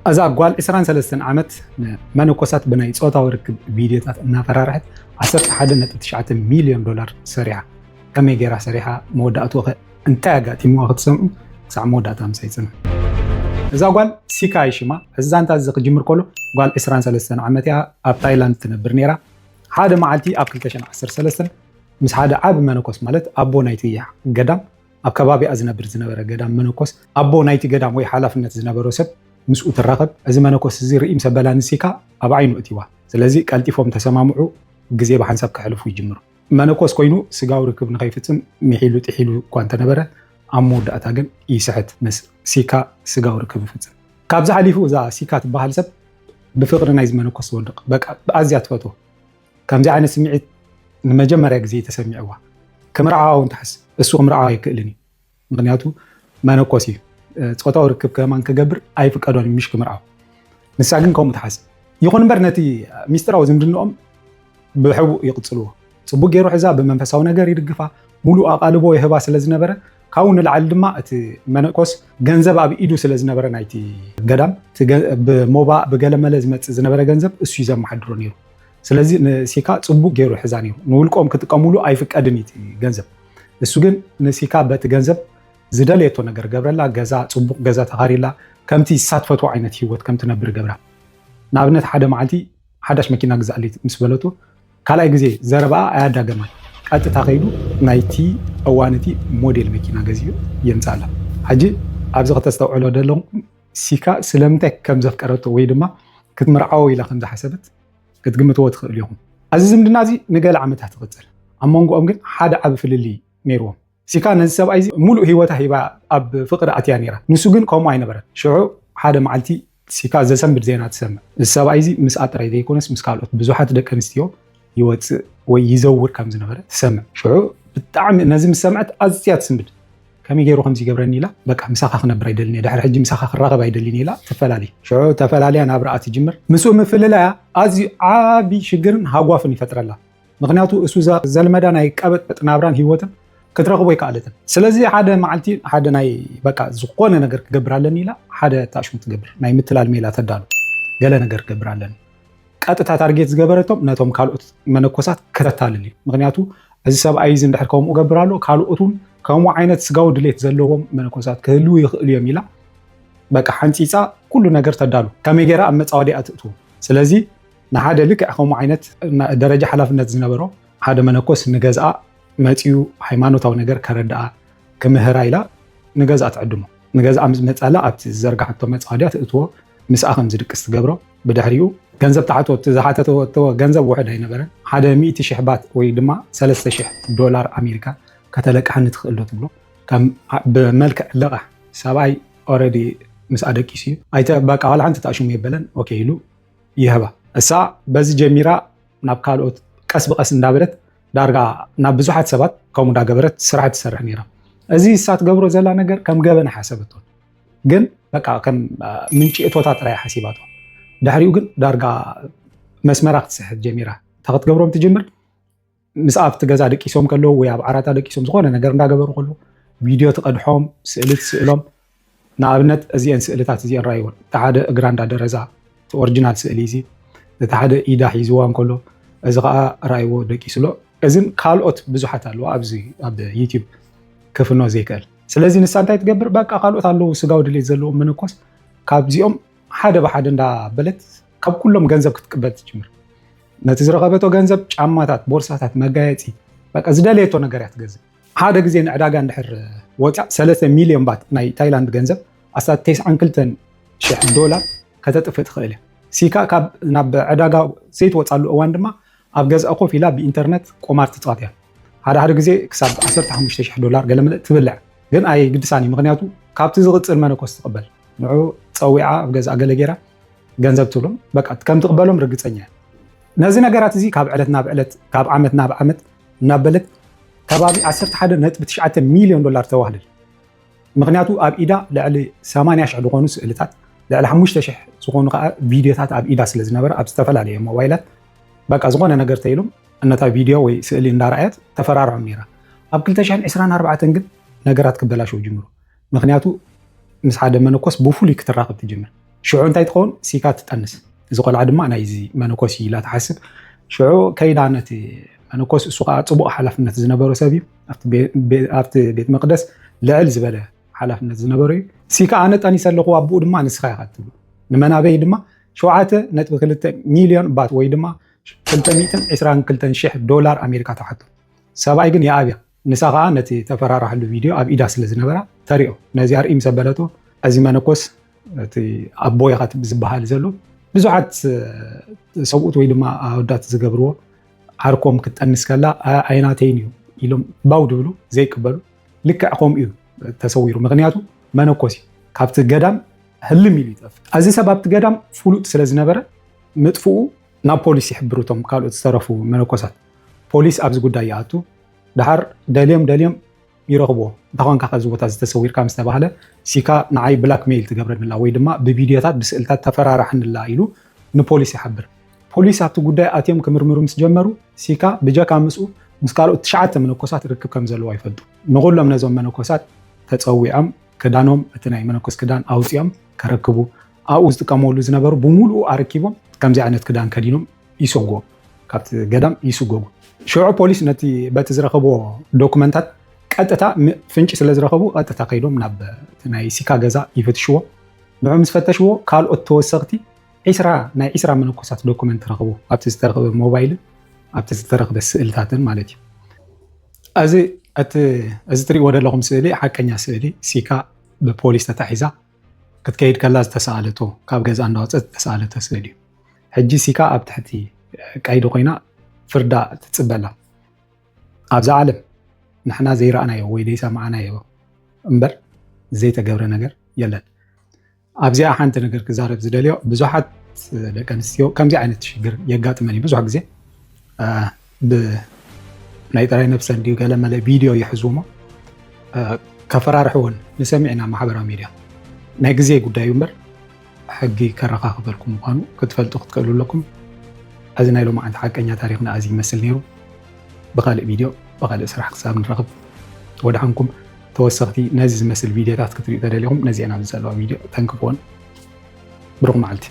እዛ ጓል ዕስራን ሰለስተን ዓመት ንመነኮሳት ብናይ ጾታዊ ርክብ ቪድዮታት እናፈራርሐት ዓሰርተ ሓደ ነጥቢ ትሽዓተ ሚልዮን ዶላር ሰሪሓ። ከመይ ገይራ ሰሪሓ? መወዳእትኡ ኸ እንታይ ኣጋጢምዋ? ክትሰምዑ ክሳዕ መወዳእታ ምሳይ ጽንሑ። እዛ ጓል ሲካ እዩ ሽማ። እዚ ዛንታ እዚ ክጅምር ከሎ ጓል ዕስራን ሰለስተን ዓመት እያ። ኣብ ታይላንድ ትነብር ነይራ። ሓደ መዓልቲ ኣብ ክልተ ሽሕን ዓሰርተ ሰለስተን ምስ ሓደ ዓቢ መነኮስ፣ ማለት ኣቦ ናይቲ ገዳም፣ ኣብ ከባቢኣ ዝነብር ዝነበረ ገዳም መነኮስ፣ ኣቦ ናይቲ ገዳም ወይ ሓላፍነት ዝነበሮ ሰብ ምስኡ ትራኸብ። እዚ መነኮስ እዚ ርኢ ምስ ኣበላ ንሲካ ኣብ ዓይኑ እትዋ። ስለዚ ቀልጢፎም ተሰማምዑ፣ ግዜ ብሓንሳብ ከሕልፉ ይጅምሩ። መነኮስ ኮይኑ ስጋዊ ርክብ ንኸይፍጽም ምሒሉ ጥሒሉ እኳ እንተነበረ፣ ኣብ መወዳእታ ግን ይስሕት ምስ ሲካ ስጋዊ ርክብ ይፍጽም። ካብዚ ሓሊፉ እዛ ሲካ ትበሃል ሰብ ብፍቕሪ ናይዚ መነኮስ ትወድቕ። በቃ ብኣዝያ ትፈትዎ። ከምዚ ዓይነት ስምዒት ንመጀመርያ ግዜ ተሰሚዕዋ። ክምርዓዋ እውን ትሓስብ። እሱ ክምርዓዋ ኣይክእልን እዩ። ምኽንያቱ መነኮስ እዩ። እ፣ ጾታዊ ርክብ ከማን ክገብር ኣይፍቀዶን እዩ፣ ምሽ ክምርዓው። ንሳ ግን ከምኡ ትሓስብ። ይኹን እምበር ነቲ ሚስጥራዊ ዝምድንኦም ብሕቡእ ይቕጽልዎ። ጽቡቕ ገይሩ ሕዛ ብመንፈሳዊ ነገር ይድግፋ፣ ሙሉእ ኣቓልቦ ይህባ ስለ ዝነበረ፣ ካብኡ ንላዕሊ ድማ እቲ መነኮስ ገንዘብ ኣብ ኢዱ ስለ ዝነበረ ናይቲ ገዳም፣ እቲ ገ-፣ ብሞባ ብገለመለ ዝመጽእ ዝነበረ ገንዘብ እሱ እዩ ዘመሓድሮ ነይሩ። ስለዚ ንሲካ ጽቡቕ ገይሩ ይሕዛ ነይሩ። ንውልቆም ክጥቀሙሉ ኣይፍቀድን እዩ እቲ ገንዘብ። እሱ ግን ንሲካ በቲ ገንዘብ ዝደለየቶ ነገር ገብረላ፣ ገዛ፣ ጽቡቕ ገዛ ተኻሪላ፣ ከምቲ ንሳ ትፈትዎ ዓይነት ህይወት ከም ትነብር ገብራ። ንኣብነት ሓደ መዓልቲ ሓዳሽ መኪና ግዛእለይ ምስ በለቶ፣ ካልኣይ ግዜ ዘረባኣ ኣያዳገማን። ቀጥታ ከይዱ ናይቲ እዋን እቲ ሞዴል መኪና ገዚኡ የምጻላ። ሕጂ ኣብዚ ከተስተውዕሎ ዘለኹም ሲካ ስለምንታይ ከም ዘፍቀረቶ ወይ ድማ ክትምርዓዎ ኢላ ከም ዝሓሰበት ክትግምትዎ ትኽእሉ ኢኹም። እዚ ዝምድና እዚ ንገለ ዓመታት ይቕጽል። ኣብ መንጎኦም ግን ሓደ ዓቢ ፍልልይ ነይርዎም። ሲካ ነዚ ሰብኣይ እዚ ሙሉእ ህይወታ ሂባ ኣብ ፍቕሪ ኣትያ ነይራ። ንሱ ግን ከምኡ ኣይነበረን። ሽዑ ሓደ መዓልቲ ሲካ ዘሰንብድ ዜና ትሰምዕ። እዚ ሰብኣይ እዚ ምስኣ ጥራይ ዘይኮነስ ምስ ካልኦት ብዙሓት ደቂ ኣንስትዮ ይወጽእ ወይ ይዘውር ከም ዝነበረ ትሰምዕ። ሽዑ ብጣዕሚ ነዚ ምስ ሰምዐት ኣዝያ ትስንብድ። ከመይ ገይሩ ከምዚ ይገብረኒ ኢላ፣ በቃ ምሳኻ ክነብር ኣይደልን እየ፣ ድሕሪ ሕጂ ምሳኻ ክራኸብ ኣይደልን እየ ኢላ ትፈላሊ። ሽዑ ተፈላልያ ናብራኣ ትጅምር። ምስኡ ምፍልላያ ኣዝዩ ዓቢ ሽግርን ሃጓፍን ይፈጥረላ። ምኽንያቱ እሱ ዘ-፣ ዘልመዳ ናይ ቀበጥበጥ ናብራን ህይወትን ክትረኽቦ ኣይከኣለትን። ስለዚ ሓደ መዓልቲ ሓደ ናይ በቃ ዝኾነ ነገር ክገብር ኣለኒ ኢላ ሓደ ታሽሙ ትገብር፣ ናይ ምትላል ሜላ ተዳሉ። ገለ ነገር ክገብር ኣለኒ። ቀጥታ ታርጌት ዝገበረቶም ነቶም ካልኦት መነኮሳት ከተታልል እዩ። ምኽንያቱ እዚ ሰብኣይ እዚ እንድሕር ከምኡ ገብር ኣሎ፣ ካልኦት እውን ከምኡ ዓይነት ስጋዊ ድሌት ዘለዎም መነኮሳት ክህልዉ ይኽእሉ እዮም ኢላ በቃ ሓንፂፃ ኩሉ ነገር ተዳሉ። ከመይ ገይራ ኣብ መፃወዲኣ ትእትዎ? ስለዚ ንሓደ ልክዕ ከምኡ ዓይነት ና-፣ ደረጃ ሓላፍነት ዝነበሮ ሓደ መነኮስ ንገዝኣ መፂኡ ሃይማኖታዊ ነገር ከረድኣ ክምህራ ኢላ ንገዝኣ ትዕድሞ። ንገዝኣ ምስ መፃላ ኣብቲ ዝዘርጋሓቶ መፃወዲያ ትእትዎ፣ ምስኣ ከም ዝድቅስ ትገብሮ። ብድሕሪኡ ገንዘብ ትሓቶ፣ እቲ ዝሓተቶ ገንዘብ ውሑድ ኣይነበረን። ሓደ ሚእቲ ሽሕ ባት ወይ ድማ ሰለስተ ሽሕ ዶላር ኣሜሪካ ከተለቅሓኒ ትኽእል ዶ ትብሎ። ከም ብመልክዕ ለቓሕ ሰብኣይ ኦረዲ ምስኣ ደቂሱ እዩ። ኣይተ-፣ በቃ ዋላ ሓንቲ ተኣሽሙ የበለን። ኦኬ ኢሉ ይህባ። እሳ በዚ ጀሚራ ናብ ካልኦት ቀስ ብቐስ እንዳበለት ዳርጋ ናብ ብዙሓት ሰባት ከምኡ እንዳገበረት ስራሕ ትሰርሕ ነይራ። እዚ እሳ ትገብሮ ዘላ ነገር ከም ገበን ሓሰበቶ። ግን በቃ ከም፣ አ፣ ምንጪ እቶታ ጥራይ ሓሲባቶ። ድሕሪኡ ግን ዳርጋ መስመራ ክትስሕት ጀሚራ። እታ ክትገብሮም ትጅምር፣ ምስ ኣብቲ ገዛ ደቂሶም ከለዉ ወይ ኣብ ዓራታ ደቂሶም ዝኾነ ነገር እንዳገበሩ ከለዉ ቪድዮ ትቐድሖም፣ ስእሊ ትስእሎም። ንኣብነት እዚአን ስእልታት እዚአን ራእይወን። እቲ ሓደ እግራ እንዳደረዛ፣ እቲ ኦሪጂናል ስእሊ እዚ፣ እቲ ሓደ ኢዳ ሒዝዋ እንከሎ፣ እዚ ኸኣ ራእይዎ ደቂሱ ኣሎ። እዝን ካልኦት ብዙሓት ኣለዋ ኣብዚ ኣብ ዩቲዩብ ክፍኖ ዘይክእል። ስለዚ ንሳ እንታይ ትገብር? በቃ ካልኦት ኣለዉ ስጋዊ ድሌት ዘለዎም መነኮስ፣ ካብዚኦም ሓደ ብሓደ እንዳበለት ካብ ኩሎም ገንዘብ ክትቅበል ትጅምር። ነቲ ዝረኸበቶ ገንዘብ ጫማታት፣ ቦርሳታት፣ መጋየፂ፣ በቃ ዝደለየቶ ነገር እያ ትገዝእ። ሓደ ግዜ ንዕዳጋ እንድሕር ወፂኣ ሰለስተ ሚልዮን ባት ናይ ታይላንድ ገንዘብ ኣስታት ተስዓን ክልተን ሽሕ ዶላር ከተጥፍእ ትኽእል እያ። ሲካ ካብ ናብ ዕዳጋ ዘይትወፃሉ እዋን ድማ ኣብ ገዝኣ ኮፍ ኢላ ብኢንተርነት ቁማር ትፃወት እያ። ሓደ ሓደ ግዜ ክሳብ ዓሰርተ ሓሙሽተ ሽሕ ዶላር ገለ መለ ትብልዕ፣ ግን ኣይግድሳን እዩ። ምኽንያቱ ካብቲ ዝቕፅል መነኮስ ትቕበል። ንዑ ፀዊዓ ኣብ ገዝኣ ገለ ገይራ ገንዘብ ትብሎም፣ በቃ ከም ትቕበሎም ርግፀኛ እያ። ነዚ ነገራት እዚ ካብ ዕለት ናብ ዕለት፣ ካብ ዓመት ናብ ዓመት እናበለት ከባቢ ዓሰርተ ሓደ ነጥቢ ትሽዓተ ሚልዮን ዶላር ተዋህልል። ምኽንያቱ ኣብ ኢዳ ልዕሊ ሰማንያ ሽሕ ዝኾኑ ስእልታት፣ ልዕሊ ሓሙሽተ ሽሕ ዝኾኑ ከዓ ቪድዮታት ኣብ ኢዳ ስለ ዝነበረ ኣብ ዝተፈላለየ ሞባይላት በቃ ዝኾነ ነገር ተኢሎም ነታ ቪድዮ ወይ ስእሊ እንዳረኣየት ተፈራርዖም ነይራ። ኣብ ክልተ ሽሕን ዕስራን ኣርባዕተን ግን ነገራት ክበላሸው ጅምሩ። ምኽንያቱ ምስ ሓደ መነኮስ ብፍሉይ ክትራኸብ ትጅምር። ሽዑ እንታይ ትኸውን? ሲካ ትጠንስ። እዚ ቆልዓ ድማ ናይዚ መነኮስ እዩ ኢላ ትሓስብ። ሽዑ ከይዳ ነቲ መነኮስ፣ እሱ ከዓ ፅቡቕ ሓላፍነት ዝነበሮ ሰብ እዩ። ኣብቲ ቤ- ቤ- ኣብቲ ቤት መቅደስ ልዕል ዝበለ ሓላፍነት ዝነበሮ እዩ። ሲካ ኣነ ጠኒሰ ኣለኹ፣ ኣቦኡ ድማ ንስኻ ኢኻ ትብሉ። ንመናበይ ድማ ሸውዓተ ነጥቢ ክልተ ሚልዮን ባት ወይ ድማ ክልተ ሚእትን ዕስራን ክልተን ሽሕ ዶላር ኣሜሪካ ተሓቶ። ሰብኣይ ግን ይኣብያ። ንሳ ከዓ ነቲ ተፈራራሕሉ ቪድዮ ኣብ ኢዳ ስለ ዝነበራ ተሪኦ። ነዚ ኣርኢ ምስ ኣበለቶ፣ እዚ መነኮስ እቲ ኣቦ ኢኻ ዝበሃል ዘሎ ብዙሓት ሰብኡት ወይ ድማ ኣወዳት ዝገብርዎ፣ ዓርኮም ክትጠንስ ከላ ኣይናተይን እዩ ኢሎም ባው ድብሉ ዘይቅበሉ፣ ልክዕ ከምኡ እዩ ተሰዊሩ። ምክንያቱ መነኮስ እዩ፣ ካብቲ ገዳም ህልም ኢሉ ይጠፍ። እዚ ሰብ ኣብቲ ገዳም ፍሉጥ ስለ ዝነበረ ምጥፍኡ ናብ ፖሊስ ይሕብሩ እቶም ካልኦት ዝተረፉ መነኮሳት። ፖሊስ ኣብዚ ጉዳይ ይኣቱ። ድሓር ደልዮም ደልዮም ይረኽብዎ። እንተኾንካ ካብዚ ቦታ ዝተሰዊርካ ምስ ተባህለ፣ ሲካ ንዓይ ብላክሜይል ትገብረንላ ወይ ድማ ብቪድዮታት ብስእልታት ተፈራራሕንላ ኢሉ ንፖሊስ ይሓብር። ፖሊስ ኣብቲ ጉዳይ ኣትዮም ክምርምሩ ምስ ጀመሩ፣ ሲካ ብጀካ ምስኡ ምስ ካልኦት ትሽዓተ መነኮሳት ርክብ ከም ዘለዎ ይፈልጡ። ንኹሎም ነዞም መነኮሳት ተፀዊዖም ክዳኖም፣ እቲ ናይ መነኮስ ክዳን ኣውፂኦም ከረክቡ፣ ኣብኡ ዝጥቀመሉ ዝነበሩ ብምሉኡ ኣረኪቦም ከምዚ ዓይነት ክዳን ከዲኖም ይሰጎ፣ ካብቲ ገዳም ይስጎጉ። ሽዑ ፖሊስ ነቲ በቲ ዝረኸብዎ ዶኩመንታት ቀጥታ ም- ፍንጭ ስለ ዝረኸቡ ቀጥታ ከይዶም ናብ እቲ ናይ ሲካ ገዛ ይፍትሽዎ። ንዑ ምስ ፈተሽዎ ካልኦት ተወሰኽቲ ዒስራ ናይ ዒስራ መነኮሳት ዶኩመንት ረኽቡ፣ ኣብቲ ዝተረኸበ ሞባይልን ኣብቲ ዝተረኸበ ስእልታትን ማለት እዩ። እዚ እቲ እዚ ትሪእዎ ዘለኹም ስእሊ ሓቀኛ ስእሊ ሲካ ብፖሊስ ተታሒዛ ክትከይድ ከላ ዝተሰኣለቶ፣ ካብ ገዛ እንዳወፀት ዝተሰኣለቶ ስእሊ እዩ። ሕጂ ሲካ ኣብ ትሕቲ ቀይዲ ኮይና ፍርዳ ትፅበላ። ኣብዛ ዓለም ንሕና ዘይረኣናዮ ወይ ዘይሰማዕናዮ እምበር ዘይተገብረ ነገር የለን። ኣብዚኣ ሓንቲ ነገር ክዛረብ ዝደልዮ፣ ብዙሓት ደቂ ኣንስትዮ ከምዚ ዓይነት ሽግር የጋጥመን እዩ። ብዙሕ ግዜ ብ ናይ ጥራይ ነብሰን ድዩ ገለ መለ ቪድዮ ይሕዝዎ እሞ ከፈራርሕወን ንሰምዕ ኢና ማሕበራዊ ሚድያ። ናይ ግዜ ጉዳይ እዩ እምበር ሕጊ ከረኻኽበልኩም ምዃኑ ክትፈልጡ ክትክእሉ ኣለኩም። እዚ ናይ ሎማዓንቲ ሓቀኛ ታሪኽና እዚ ይመስል ነይሩ። ብኻልእ ቪድዮ ብኻልእ ስራሕ ክሳብ ንራኸብ ወድሓንኩም። ተወሰኽቲ ነዚ ዝመስል ቪድዮታት ክትሪኡ ተደሊኹም ነዚአን ኣብዚ ዘለዋ ቪድዮ ተንክፍወን። ብሩኽ መዓልቲ።